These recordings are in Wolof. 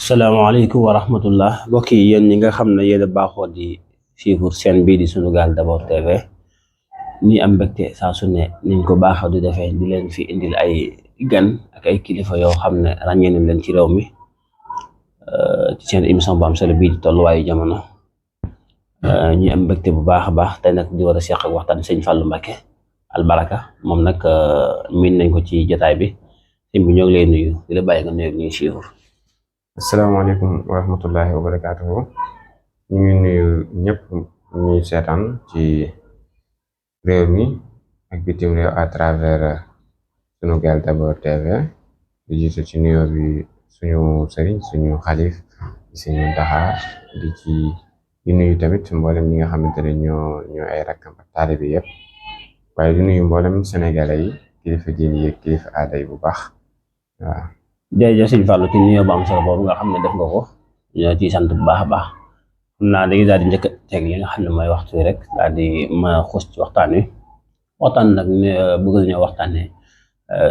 salaamaaleykum wa rahmatullah mbokk yi yéen ñi nga xam ne yéen a baaxoo di suivre chaîne bii di Sunugal d'abord TV ni am mbégte saa su ne niñ ko baaxoo di defee di leen fi indil ay gan ak ay kilifa yoo xam ne ràññee nañ leen ci réew mi ci seen émission bu am solo bii di tolluwaayu jamono ñu am mbégte bu baax a baax tey nag di war a seq ak waxtaan sëñ Fallou Mbacké Albaraka moom nag miin nañ ko ci jotaay bi sëñ bi ñoo ngi lay nuyu di la bàyyi nga nuyu ak ñuy suivre. asalaamaaleykum wa rahmatullahi wa barakaatuhu ñu ngi nuyu ñëpp ñuy seetaan ci réew mi ak bitim réew à travers Sunugal d'abord TV di jiitu ci nuyoo bi suñu sëriñ suñu xalif suñu Muntaxa di nuyu tamit mboolem ñi nga xamante ne ñoo ay rakkam ak taalibe yëpp waaye di nuyu mboolem sénégalais yi kilifa diine yi kilifa aada yi bu baax waaw. jërëjëf sëñ Fallou ci nuyoo bu am solo boobu nga xam ne def nga ko ñoo ciy sant bu baax a baax xam naa dañuy daal di njëkk a teg li nga xam ne mooy waxtu wi rek daal di mën a xuus ci waxtaan nag bëgg nañoo waxtaanee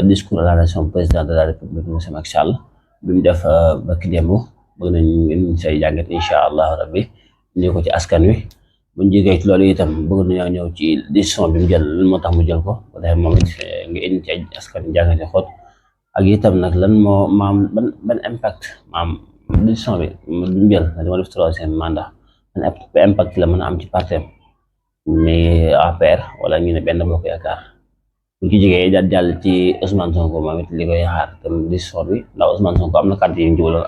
discours à la nation président de la république monsieur Macky Sall bi mu def barki démb bëgg nañ ngeen say jàngat incha allah rabbi ñu ko ci askan wi buñ jógee ci loolu itam bëgg nañoo ñëw ci décision bi mu jël lan moo tax mu jël ko ba tey moom it nga indi ci askan wi jàngate xóot ak itam nag lan moo maam ban impact maam décision bi mu jël na dama def troisième mandat ban impact la mën a am ci partem ni APR wala ñu ne benn bokk yaakaar bu ci jógee daal jàll ci Ousmane Sonko moom it li koy xaar tam décision bi ndax Ousmane Sonko am na kàddu yu ñu jubaloon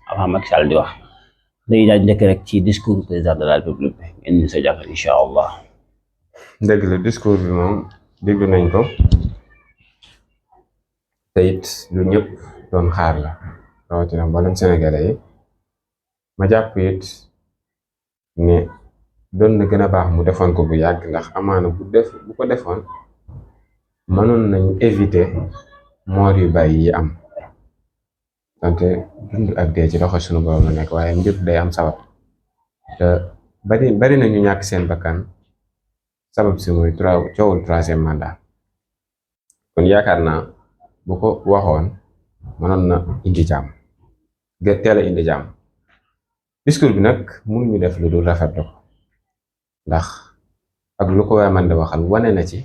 avant Macky Sall di wax dañuy daal njëkk rek ci discours président de la République bi ngeen ñu sa jàkk incha allah. dëgg la discours bi moom déglu nañ ko te it lu ñëpp doon xaar la rawatina mboolem sénégalais yi ma jàpp it ne doon na gën a baax mu defoon ko bu yàgg ndax amaana bu ko defoon mënoon nañu éviter moor yu bari yi am donte dund ak dee ci loxo sunu borom la nekk waaye mbir day am sabab te bari nañu ñàkk seen bakkan sabab si mooy coowul troisième mandat kon yaakaar naa bu ko waxoon mënoon na indi jàmm teel a indi jàmm discours bi nag mënuñu def lu dul rafetlu ko ndax ak lu ko waay man de waxal wane na ci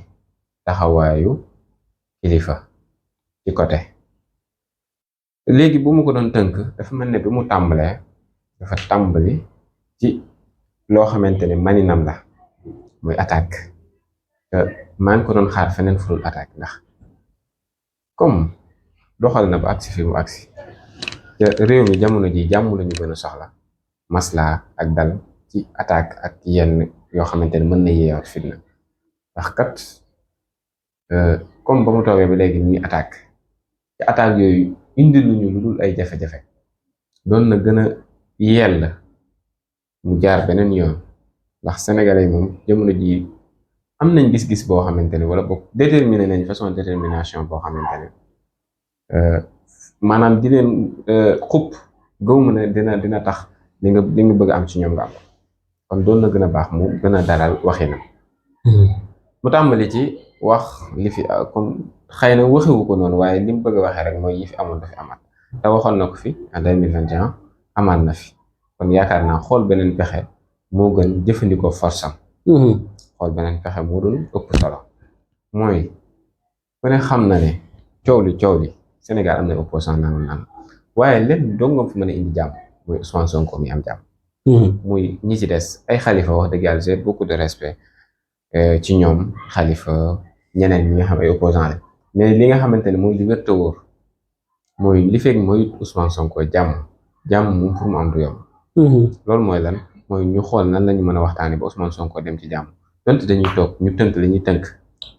taxawaayu kilifa ci côté léegi bu mu ko doon tënk dafa mel ne bi mu tàmbalee dafa tàmbali ci loo xamante ne maninam la muy attaque te maa ngi ko doon xaar feneen fu dul attaque ndax comme doxal na ba agsi fi mu agsi te réew mi jamono ji jàmm lañu gën a soxla maslaa ak dal ci attaque ak yenn yoo xamante ne mën na yeewaat fitna ndax kat comme ba mu toogee ba léegi ñuy attaque te attaque yooyu indi luñu lu dul ay jafe-jafe doon na gën a yell mu jaar beneen yoon ndax sénégalais moom jamono ji am nañ gis-gis boo xamante ne wala boog déterminé nañ façon détermination boo xamante ne maanaam di leen xupp gëwuma ne dina tax li nga bëgg am ci ñoom nga am kon doon na gën a baax mu gën a daral waxinam mu tàmbali ci wax li fi comme xëy na waxewu ko noonu waaye li mu bëgg a waxee rek mooy yi fi amoon dafi amaat te waxoon na ko fi en 2021 amaat na fi kon yaakaar naa xool beneen pexe moo gën jëfandikoo force am xool beneen pexe moo doon ëpp solo mooy ku ne xam na ne coow li Sénégal am na opposant naan waaye lépp dong nga fi mën a indi jàmm muy Ousmane Sonko mi am jàmm muy ñi ci des ay xalifa wax dëgg yàlla j'ai beaucoup de respect ci ñoom xalifa ñeneen ñi nga xam ay opposant la mais li nga xamante ne mooy li wér te wóor mooy li fekk mooy Ousmane Sonko jàmm moom pour mu am du yomb loolu mooy lan mooy ñu xool nan lañu mën a waxtaanee ba Ousmane Sonko dem ci jàmm donte dañuy toog ñu tënk li ñuy tënk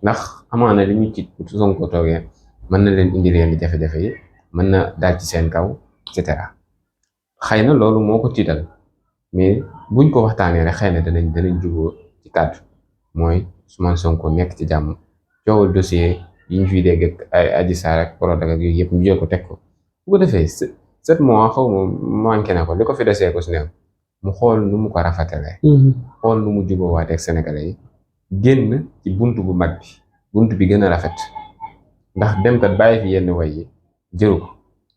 ndax amaana li ñu ci Sonko toogee mën na leen indi leen di jafe-jafe yi mën na daal ci seen kaw et cetera xëy na loolu moo ko tiital mais buñ ko waxtaanee rek xëy na danañ juboo ci kàddu mooy Ousmane Sonko nekk ci jàmm coowal dossier yi ñu fiy dégg ak ay Adji Sarr ak Prodac ak yooyu yëpp ñu jël ko teg ko bu ko defee 7 mois xaw ma manqué na ko li ko fi desee ko si néew mu xool nu mu ko rafetalee xool nu mu juboo waateeg sénégalais yi génn ci bunt bu mag bi bunt bi gën a rafet ndax dem kat bàyyi fi yenn way yi jëru ko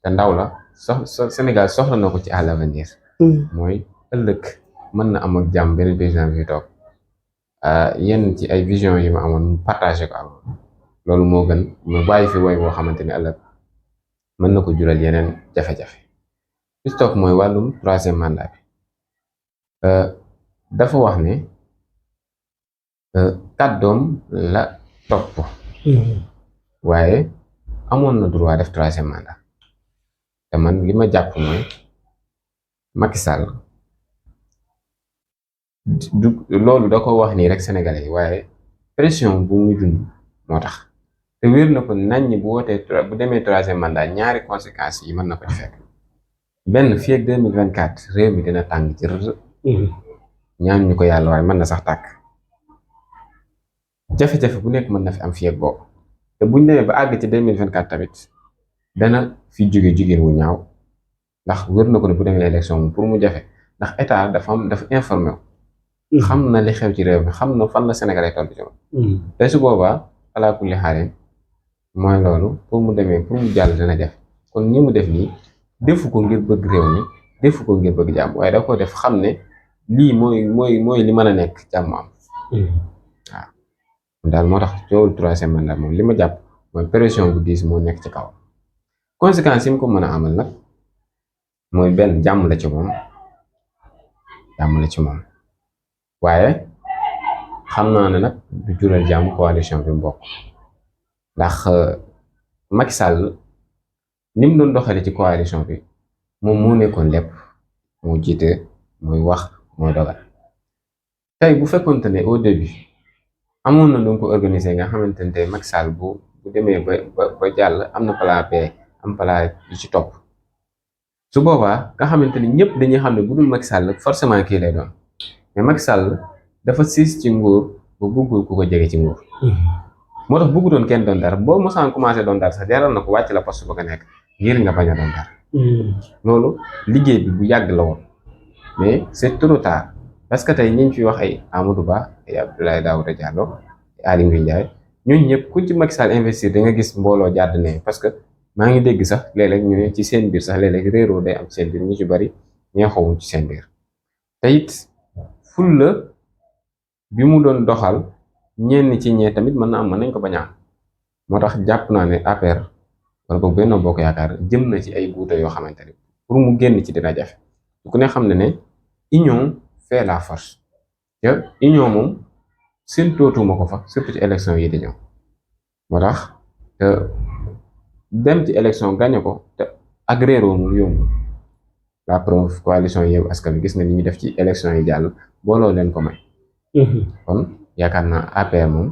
te ndaw la Sénégal soxla na ko ci à l'avenir mooy ëllëg mën na am ak jàmm beneen président bi fi toog yenn ci ay vision yi ma amoon mu partagé ko am loolu moo gën mu bàyyi fi woy boo xamante ni ëllëg mën na ko jural yeneen jafe-jafe bi toog mooy wàllum troisième mandat bi dafa wax ne kàddoom la topp waaye amoon na droit def troisième mandat te man li ma jàpp mooy Macky Sall du loolu da ko wax nii rek sénégalais yi waaye pression bu muy dund moo tax te wér na ko nañ bu wootee bu demee troisième mandat ñaari conséquences yi mën na ko ci fekk benn fii ak 2024 réew mi dina tàng ci rër ñaan ñu ko yàlla waaye mën na sax tàkk jafe-jafe bu nekk mën na fi am fii ak boobu te buñ demee ba àgg ci 2024 tamit dana fi jóge jigéen wu ñaaw ndax wér na ko ne bu demee élection pour mu jafe ndax état dafa informé wu xam na li xew ci réew mi xam na fan la Sénégalais toll ci moom te su boobaa alaa kulli xaalin mooy loolu pour mu demee pour mu jàll dana jafe kon ñi mu def nii defu ko ngir bëgg réew mi defu ko ngir bëgg jàmm waaye da ko def xam ne lii mooy li mën a nekk jàmm am waaw daal moo tax coowul troisième mandat moom li ma jàpp mooy pression bu diis moo nekk ci kaw conséquences yi mu ko mën a amal nag mooy benn jàmm la ci moom waaye xam naa ne nag du jural jàmm coalition bi mu bokk ndax Macky Sall ni mu doon doxale ci coalition bi moom moo nekkoon lépp moo jiite mooy wax mooy dogal tey bu fekkonte ne au début amoon na lu ko organiser nga xamante ne tey Macky Sall bu demee ba jàll am na plan B am plan yu ci topp su boobaa nga xamante ni ñëpp dañuy xam ne bu dul Macky Sall forcément kii lay doon mais Macky Sall dafa siis ci nguur ba bëggul ku ko jege ci nguur moo tax bëggu doon kenn doon dara boo mosaan commencé doon dara sax jaral na ko wàcc la poste ba nga nekk ngir nga bañ a doon dara loolu liggéey bi bu yàgg la woon mais c'est trop tard parce que tey ñi fi wax ay Amadou Ba ay Abdoulaye Daouda Diallo ay Aly Ngouille Ndiaye ñooñu ñëpp ku ci Macky Sall investir da nga gis mbooloo jàdd ne parce que maa ngi dégg sax léeg-léeg ñu ne ci seen biir sax léeg-léeg réeroo day am ci seen biir ñu ci bari ñeexawuñ ci seen biir te it fulla bi mu doon doxal ñenn ci ñee tamit mën na am mën nañ ko bañ a am moo tax jàpp naa ne APR wala boog Benno Bokk Yaakaar jëm na ci ay guuta yoo xamante ne pour mu génn ci dina jafe ku ne xam ne union fait la force te union moom seen tootuma ko fa surtout ci élection yi di ñëw moo tax te dem ci élection gagné ko te ak réeroo mu yomb la preuve coalition Yewwi Askan Wi gis nga ni ñu def ci élection yi jàll booloo leen ko may kon yaakaar naa APR moom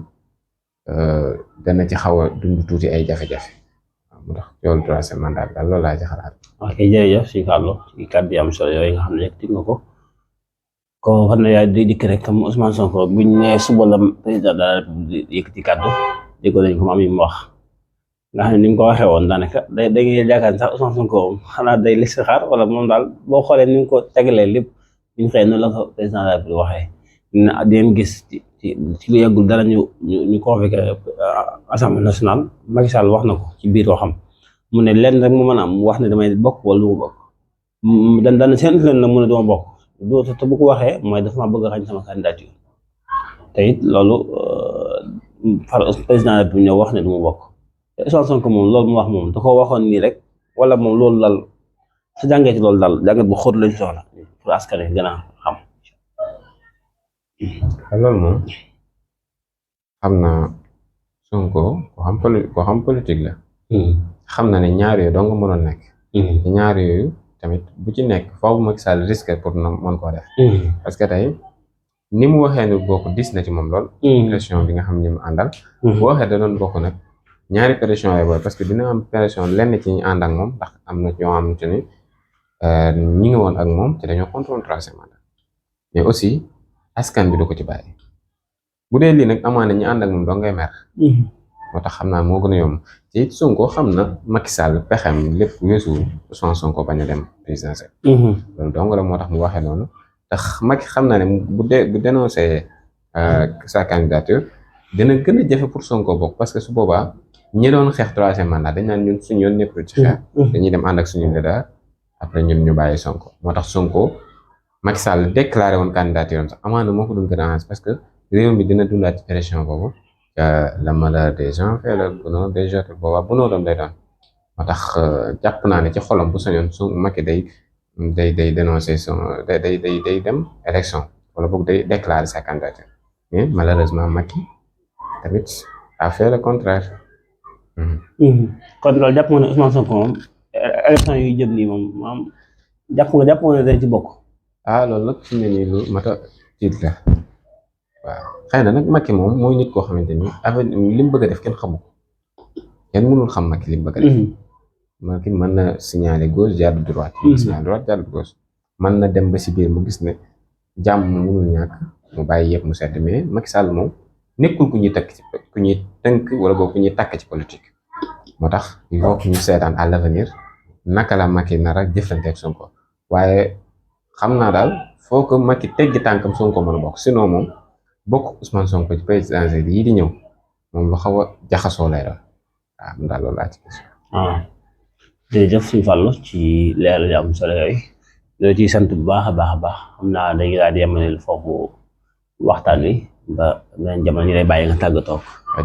dana ci xaw a dund tuuti ay jafe-jafe waaw mu tax yoolu troisième mandat bi daal loolu laa ci xalaat. ok jërëjëf si Fallou ci kàddu yi am solo yooyu nga xam ne yëkkati nga ko xam ne yaay day dikk rek comme Ousmane Sonko buñ nee suba la président de la République yëkkati kàddu déggoo nañ ko mu am yi mu wax nga xam ne ni mu ko waxee woon daanaka da ngay yaakaar ne sax Ousmane Sonko xanaa day listixaar wala moom daal boo xoolee ni nga ko tegalee lépp ñu xëy na la ko président de la République waxee na dinañ gis ci lu yàggul dara ñu convoqué assemblée nationale Macky Sall wax na ko ci biir waxam mu ne lenn rek mu mën a am mu wax ne damay bokk wala du ma bokk dana seen leen nag mu ne duma bokk te bu ko waxee mooy dafa ma bëgg a xañ sama candidature te it loolu président bi ñëw wax ne du ma bokk te Ousmane Sonko moom loolu mu wax moom da ko waxoon nii rek wala moom loolu daal sa jàngee ci loolu daal jàngat bu xóot lañ soxla pour askan wi gën a xam. loolu moom xam naa Sonko ko xam politique la. xam na ne ñaar yooyu doo nga mënoon nekk. ñaar yooyu tamit bu ci nekk faaw Macky Sall risque pour na mën koo def. parce que tey ni mu waxee ne bokk dis na ci moom lool. pression bi nga xam ne mu àndal. boo waxee da doon bokk nag ñaari pression lay booy parce que dina am pression lenn ci ñu ànd ak moom ndax am na ñoo xamante ni ñi ngi woon ak moom te dañoo contrôle troisième mandat mais aussi askan bi du ko ci bàyyi bu dee lii nag amaana ñi ànd ak moom doo ngay mer. moo tax xam naa moo gën a yomb te it Sonko xam na Macky Sall pexem lépp weesuwul Ousmane Sonko bañ a dem présidentiel. loolu dong la moo tax mu waxee noonu tax Macky xam naa ne bu dénoncé sa candidature dina gën a jafe pour Sonko bokk parce que su boobaa ñi doon xeex troisième mandat dañ naan ñun suñu yoon nekkul ci xeex. dañuy dem ànd ak suñu leader après ñun ñu bàyyi Sonko moo tax Sonko Macky Sall déclaré woon candidature am sax amaana moo ko doon gën a arrangé parce que réew mi dina dundaat ci pression boobu le malheur des gens fait le bonheur des autres boobaa bonheur doon lay doon moo tax jàpp naa ne ci xolam bu soñoon su Macky day dénoncer son day dem élection wala boog day déclarer sa candidature mais malheureusement Macky tamit a fait le contraire. kon loolu jàpp nga ne Ousmane Sonko moom élection yu jëm nii moom maam jàpp nga ne day ci bokk. loolu nag fi mu ne nii lu mat a tiit la waaw xëy na nag Macky moom mooy nit koo xamante ni avec li mu bëgg a def kenn xamu ko kenn mënul xam Macky li mu bëgg a def. Macky mën na signaler gauche jàdd droite. signaler droite jàdd gauche mën na dem ba si biir mu gis ne jàmm mu mënul ñàkk mu bàyyi yëpp mu sedd mais Macky Sall moom nekkul ku ñuy tënk wala boog ku ñuy takk ci politique moo tax il faut que ñu seetaan à l'avenir naka la Macky nar a jëflante ak Sonko waaye xam naa daal foo ko Macky teggi tànkam Sonko mën a bokk sinon moom bokk Ousmane Sonko ci présidentielle yi di ñëw moom lu xaw a jaxasoo lay doon waaw mu daal loolu laa ci gis. jërëjëf suñu Fallou ci leeral yu am solo yooyu loolu ciy sant bu baax a baax xam naa dañuy daal di yemaleel foofu waxtaan wi ba beneen jamono ñu lay bàyyi nga tàggatoo.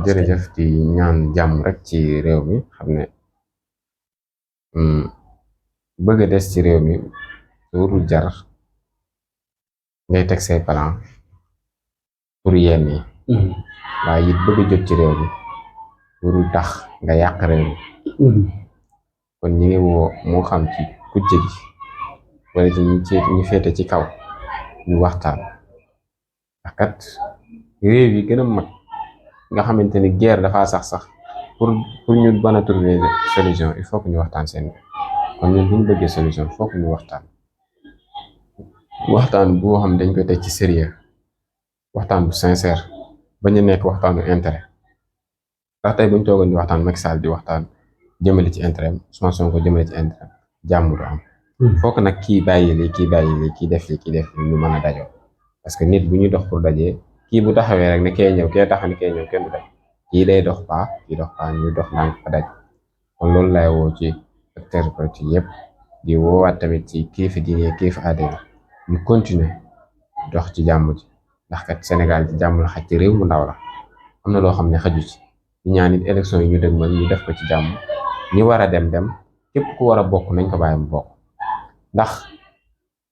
jërëjëf di ñaan jàmm rek ci réew mi xam ne bëgg a des ci réew mi warul jar ngay teg say plan pour yenn yi waaye it bëgg a jot ci réew mi warul tax nga yàq réew mi kon ñi ngi woo moo xam ci kujje gi wala ci ñi féete ci kaw ñu waxtaan ndax kat réew yi gën a mag nga xamante ni guerre dafa sax pour ñu mën a trouver solution il faut que ñu waxtaan seen kon ñun bu ñu bëggee solution il faut que ñu waxtaan boo xam dañ koy teg ci sérieux waxtaan bu sincère bañ a nekk waxtaanu intérêt ndax tey buñ toogoon di waxtaan Macky Sall di waxtaan jëmale ci intérêt Ousmane Sonko jëmale ci intérêt jàmm du am fokk nag kii bàyyi lii kii def lii ñu mën a dajoo parce que nit bu ñuy dox pour dajee kii bu taxawee rek ne kee ñëw kee taxaw ne kee ñëw kenn du daj kii day dox paa kii dox paa ñu dox ndànk fa daj kon loolu lay woo ci acteurs politiques yëpp di woowaat tamit ci kilifa diine kilifa aada ñu continuer dox ci jàmm ji ndax kat Sénégal ci jàmm la xaj ci réew mu ndaw la am na loo xam ne xaju ci di ñaan it élection yi ñu dëgmal ñu def ko ci jàmm ñi war a dem képp ku war a bokk nañ ko bàyyi mu bokk ndax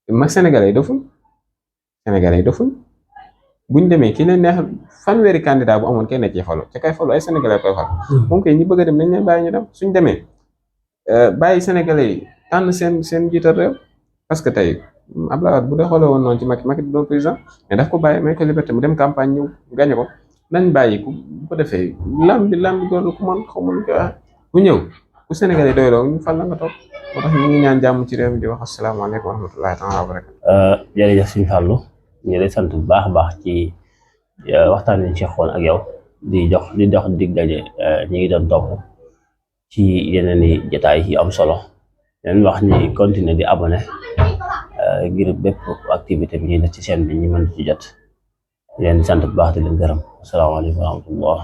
mag Sénégalais yi dofuñ buñ demee ki leen neex fanweeri candidat bu amoon kenn ci falu ca kay falu ay Sénégalais koy fal moom kay ñi bëgg a dem nañ leen bàyyi ñu dem suñ demee bàyyi Sénégalais yi tànn seen jiital réew parce que tey Abdoulaye Wade bu dee xoolee woon noonu ci Macky doon président mais daf ko bàyyi may ko liberté mu dem campagne ñëw gañe ko nañ bàyyi bu ko defee lambi góor ku man xamul ko bu ñëw ku Sénégalais doy loo ñu fal la nga toog moo tax ñu ngi ñaan jàmm ci réew mi di wax asalaamaaleykum wa rahmatullahi taala wa barakatu jërëjëf suñu Fallou ñu lay sant bu baax ci waxtaan nañ ci xoon ak yow di dox dig daje ñi ngi doon topp ci yeneen i jotaay yi am solo leen wax ni continuer di abonné ngir bépp activité bi ñuy def ci chaîne bi ñu mën ci jot leen sant bu baax di leen gërëm asalaamaaleykum wa rahmatullah